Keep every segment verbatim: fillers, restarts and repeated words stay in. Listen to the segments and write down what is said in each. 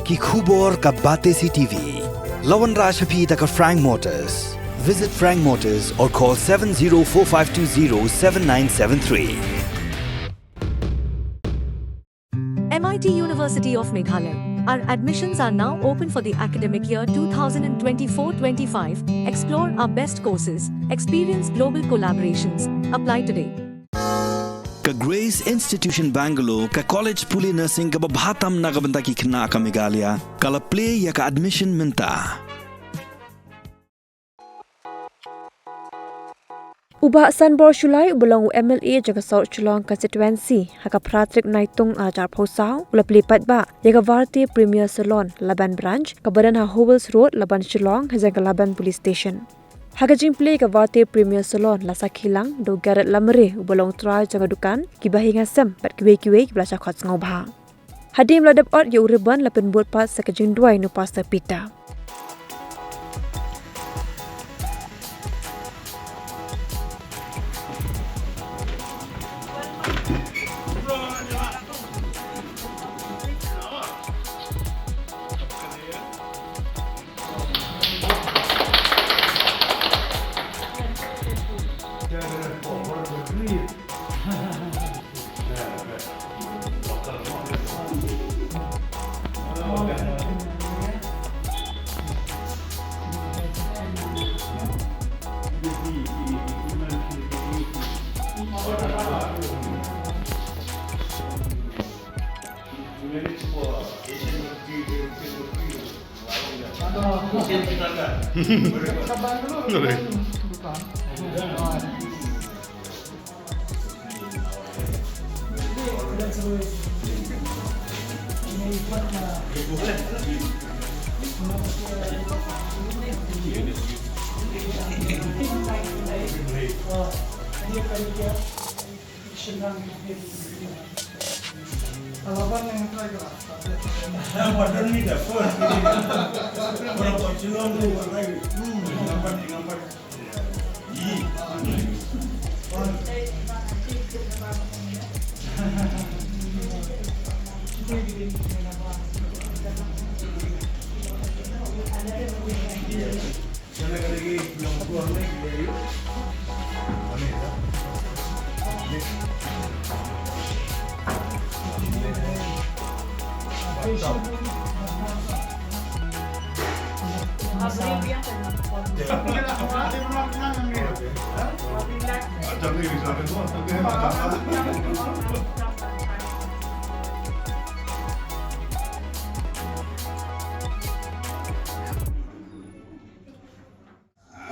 Ki khubor ka Batesi T V. La wanrah sha phi da ka Frank Motors. Visit Frank Motors or call seven zero four five two zero seven nine seven three. M I T University of Meghalaya. Our admissions are now open for the academic year two thousand twenty-four twenty-five. Explore our best courses, experience global collaborations. Apply today. Ka Grace Institution Bangalore, ka college pule nursing kaba bha tam na ka bynta ki khynnah ka Meghalaya, ka la plie ïa ka admission mynta. U Bah Sanbor Shullai uba long u M L A jong ka South Shillong Constituency, ha ka phra tarik Naitung arhajar arphew saw, u la plie paidbah ïa ka Bharati Premier Salon, Laban Branch, kaba don ha Howells Road, Laban Shillong, hajan ka Laban Police Station. Ha ka jingplie ïa ka Bharati Premier Salon la sakhi lang da u Garrett Lamare uba long u trai jong ka dukan, ki bahaïing hasem bad kiwei kiwei kiba la shah khot sngewbha. Hadien ba la dep ot ïa u ribbon, la pynbud pat sa ka jingduwai na u Pastor Peter.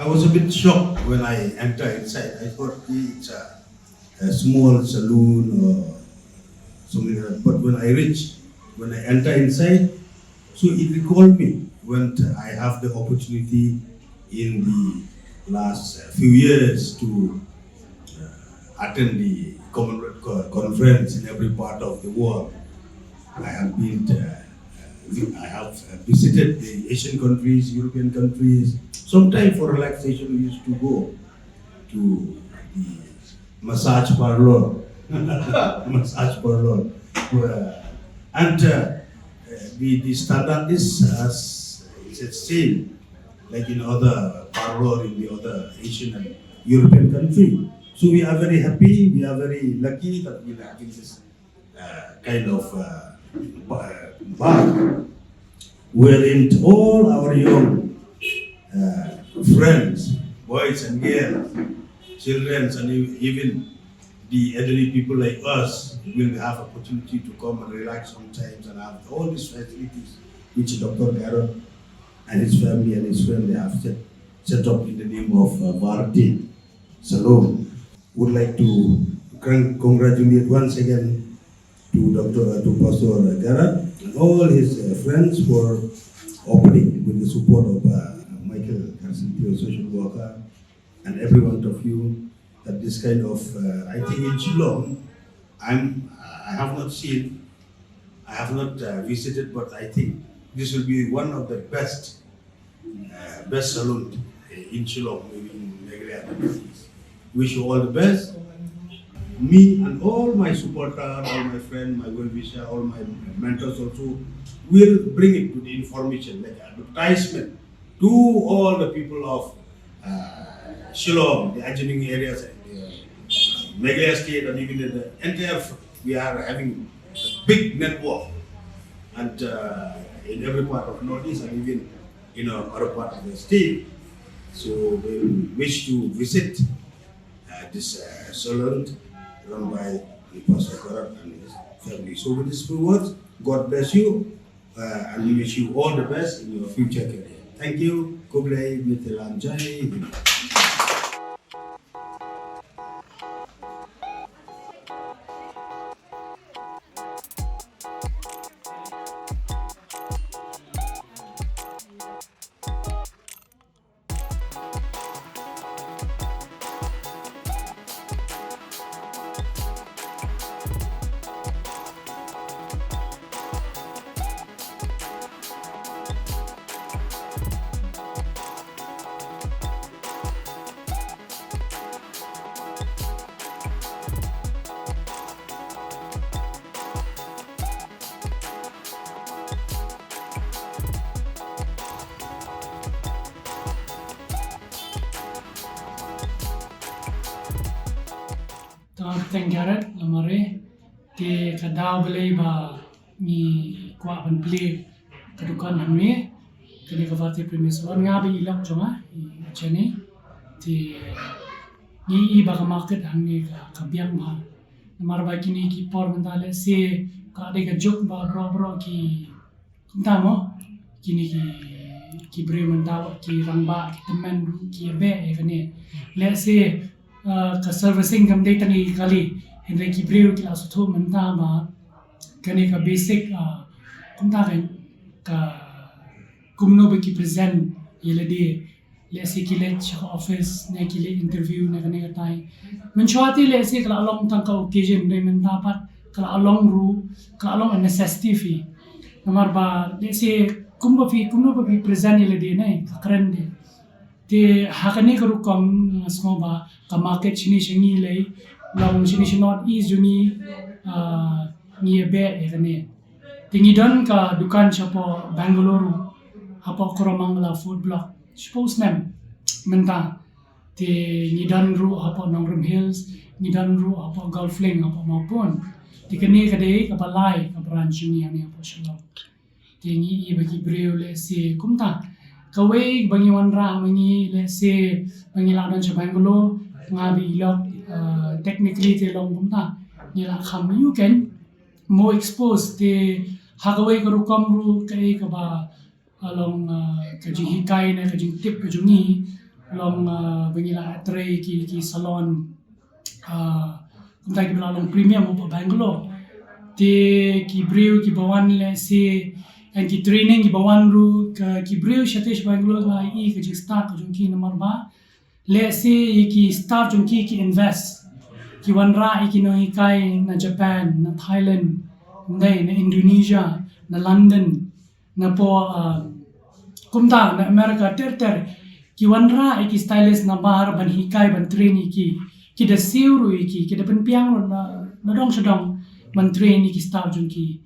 I was a bit shocked when I enter inside. I thought it's a, a small saloon or something like that. But when I reach, when I enter inside, so it recalled me when I have the opportunity in the last few years to uh, attend the Commonwealth co- conference in every part of the world. I have been, uh, uh, I have uh, visited the Asian countries, European countries. Sometimes for relaxation, we used to go to the massage parlor, massage parlor, uh, and uh, uh, the, the standard is as it's the same like in other parlor in the other Asian and European country. So we are very happy, we are very lucky that we are having this uh, kind of uh, ba- bar wherein all our young uh, friends, boys and girls, children, and e- even the elderly people like us will have opportunity to come and relax sometimes and have all these facilities which Doctor Garrett and his family and his friend they have set, set up in the name of uh, Bharati Salon. Would like to con- congratulate once again to Doctor uh, to Pastor Garrett and all his uh, friends for opening with the support of uh, Michael Carson, social worker, and every one of you. That this kind of uh, I think in Shillong, I'm I have not seen, I have not uh, visited, but I think this will be one of the best uh, best salon in Shillong, maybe in Meghalaya. Wish you all the best. Me and all my supporter, all my friend, my well-wisher, all my mentors also will bring it to the information, like advertisement to all the people of uh, Shillong, the adjoining areas, uh, Meghalaya state, and even in the entire, we are having a big network, and uh, in every part of Northeast and even in our other part of the state. So we wish to visit uh, this uh, salon run by the Pastor Karat and his family. So with these few words, God bless you uh, and we wish you all the best in your future career. Thank you. Khublei, Mithilan, Jai Hind. Tang teng Gareth, la mare te ka daw balei ba ngi kwah ban plie ka dukan hangne. Kane ka Bharati Premier Salon, nga ba i lok jong nga, i Jenny. Te ngi i ba ka market hangne ka, ka biang bha. Namar ba kine ki por mynta lehse ka dei ka juk ba bro bro ki Kumta mo, kine ki, ki briew mynta, ki rangbah, ki tymmen ruh ki ïabeh ïa kane. Let's say, uh, ka servicing kam dei tang ïa ki kali. Hynrei ki briew ki la sngewthuh mynta ba kane ka basic, uh, kumta ka, ka kumno ba ki present ïa lade. Let's say ki leit sha ka office ne ki leit interview ne kane katai. Mynshuwa te let's say ka la long tang ka occasion, hynrei mynta pat ka la long ruh, ka la long a necessity phi. Namar ba let's say kumba phi, kumno ba phi present ïa lade ne ka kren de. Te ha kane ka rukom nga sngew ba ka market shane sha ngi lei, long shane sha North East jong ngi, ah, ngi ïabeh ïa kane. Te ngi don ka dukan shapoh Bangalore, hapoh Koramangala Fourth Block. Shiphew snem mynta. Te ngi don ruh hapoh Nongrim Hills, ngi don ruh hapoh Golf Link, hapoh Mawpun. Te kane ka dei kaba lai ka branch jong ngi hangne hapoh Shillong. Te ngi i ba ki briew let's say kumta. Kawei ba ngi wanrah ma ngi let's say ba ngi lah don sha Bangalore, nga ba i lok, uh, technically te long kumta. Ngi lah kham ïoh kan mo expose te ha kawei ka rukom ruh kaei kaba, ah, long, ah, ka jinghikai ne ka jingtip ka jong ngi long, ah, ba ngi la trei ki, ki salon, ah, kumta kiba la long premium hapoh Bangalore. Te ki briew kiba wan let's say, and ki training kiba wan ruh, ka ki briew shatei sha Bangalore la i ka jingstad ka jong ki namar ba let's say ïa ki staff jong ki ki invest, ki wanrah ïa ki nonghikai na Japan, na Thailand, na, na Indonesia, na London, na po, ah, kumta na America ter ter. Ki wanrah ïa ki stylist na bar ban hikai ban train ïa ki, ki da siew ruh ïa ki, ki da pynbiang ruh na, na dong sha dong ban train ïa ki staff jong ki.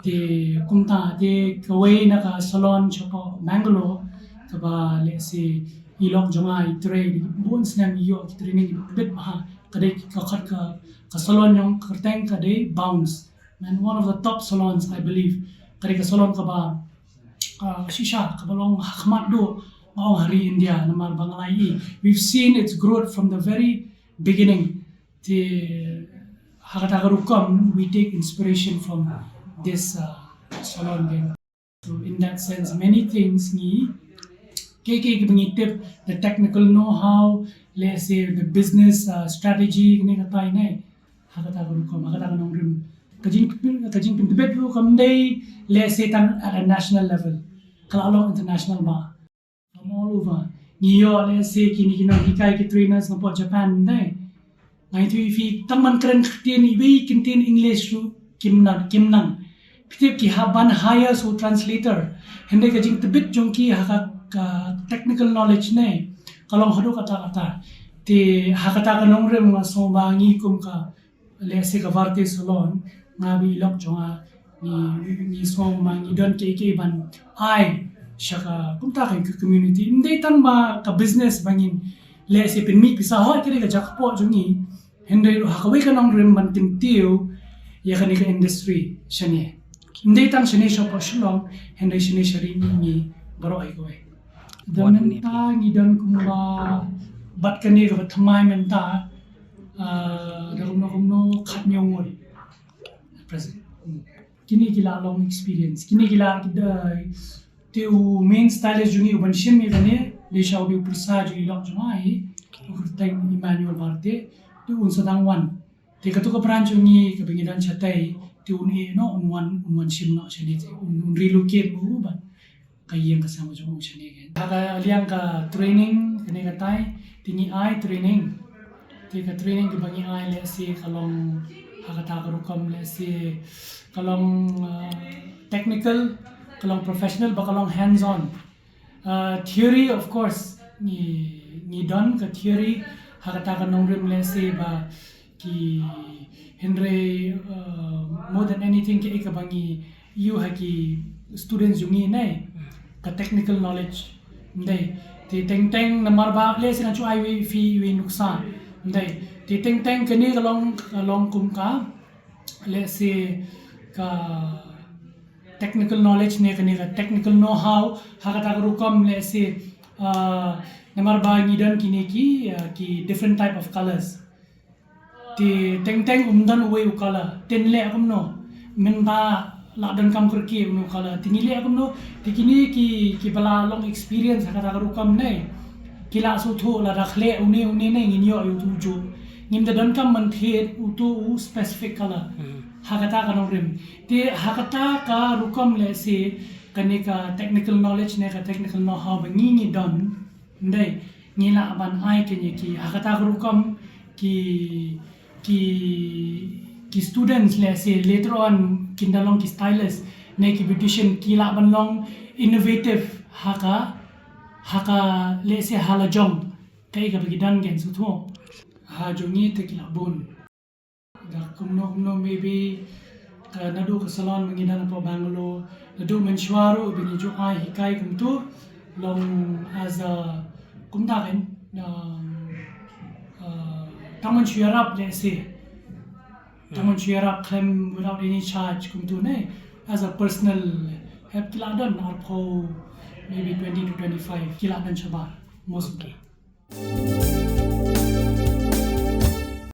Te kumta te kawei na ka salon shapoh Bangalore kaba let's say i lok jong nga i trei bun snem, i ïoh ki training kiba bit bha. Ka dei ka khot ka, ka salon jong ka kyrteng ka dei Bounce. Man, one of the top salons I believe. Ka dei ka salon kaba, ah, shisha kaba long ha khmat duh, nga ong, ha ri India namar ba nga la i. We've seen its growth from the very beginning. Te ha kata ka rukom we take inspiration from this, uh, salon gang. So in that sense many things ngi, kiei kiei kiba ngi tip, the technical know-how, let's say the business, uh, strategy, kane katai ne. Ha kata ka rukom, ha kata ka nongrim. Ka jing, ka jingpyntbit ruh kam dei let's say tang at a national level. Ka la long international ba. From all over. Ngi ïoh let's say kine ki nonghikai, ki trainers na pdeng Japan, dei. Nga ïathuh ïa phi, tang ban kren ktien, iwei i ktien English ruh kim nang, kim nang. Phi tip ki hap ban hire sa translator. Hynrei ka jingtbit jong ki ha ka, ka technical knowledge ne ka long haduh katta katta. Te ha kata ka nongrim nga sngew ba ngi kum ka Lehse ka Varte Salon, nga bad i lok jong nga, ngi, ngi sngew ma ngi don kaei kaei ban ai sha ka, kumta ka community. Ym dei tang ba ka business ba ngin lehse pynmih pisa, hooid ka dei ka jaka poh jong ngi, hynrei ruh ha kawei ka nongrim ban kyntiew ïa kane ka industry shane. Ym dei tang shane shapoh Shillong, hynrei shane sha ri ngi baroh hi kawei. Da mynta ngi don kumba, bad kane kaba thymmai mynta, ah, da kumno kumno khathynñiew ngut. Present. Hmm. Kine ki la long experience. Kine ki la, ki da, te u main stylist jong ngi uban shim ïa kane, dei sha u, dei u pyrsa jong i lok jong nga hi, u kyrteng Emmanuel Varte, te un sa dang wan. Te kato ka branch jong ngi kaba ngi don shatei, te un ïeh noh, un wan, un wan shim noh shane te, un, un relocate ma u bad ka ïing ka sem jong u shane kein. Ha ka liang ka training, kane katai, te ngi ai training. Te ka training kaba ngi ai lehse ka long ha kata ka rukom lehse ka long, uh, technical, ka long professional, bad ka long hands on. Uh, theory, of course, ngi, ngi don ka theory ha kata ka nongrim lehse ba ki, hynrei, uh, more than anything kaei kaba ngi ïoh ha ki students jong ngi ne, ka technical knowledge. Ym dei. Te teng teng namar ba lehse ngan shu ai ïa phi ïa u nuksa. Ym dei. Te teng teng kane ka long, ka long kum ka, lehse ka technical knowledge ne, kane ka technical know-how, ha kata ka rukom lehse, uh, namar ba ngi don kine ki, uh, ki different type of colors. Te teng teng ym don uwei u color. Te ngi leh kumno? Mynba la donkam kyrkieh uno u color. Te ngi leh kumno? Te kine ki, kiba la long experience ha kata ka rukom ne, ki la sngewthuh lada khleh une une ne ngin ïoh ïa uto u juh. Ngim da donkam ban thied uto u specific color. Hmm. Ha kata ka nongrim. Te ha kata ka rukom lehse kane ka technical knowledge ne ka technical know-how ba ngi ngi don. Ym dei, ngi lah ban ai kane ki, ha kata ka rukom ki, ki, ki students lehse later on kin da long ki stylist ne ki beautician, ki lah ban long innovative ha ka, ha ka lehse ha la jong kaei kaba ki don kein, sngewthuh. Ha jong ngi te ki la bun. Da kumno kumno maybe ka naduh ka salon ba ngi don hapoh Bangalore, naduh mynshuwa ruh ba ngi ju ai hikai kumto, long as a, kumta kein, um, uh, tang ban shu ïarap lehse. Tang ban shu ïarap khlem without any charge kumto ne, as a personal help ki la don arphew, maybe twenty to twenty-five ki la don shabar, most of them. Okay.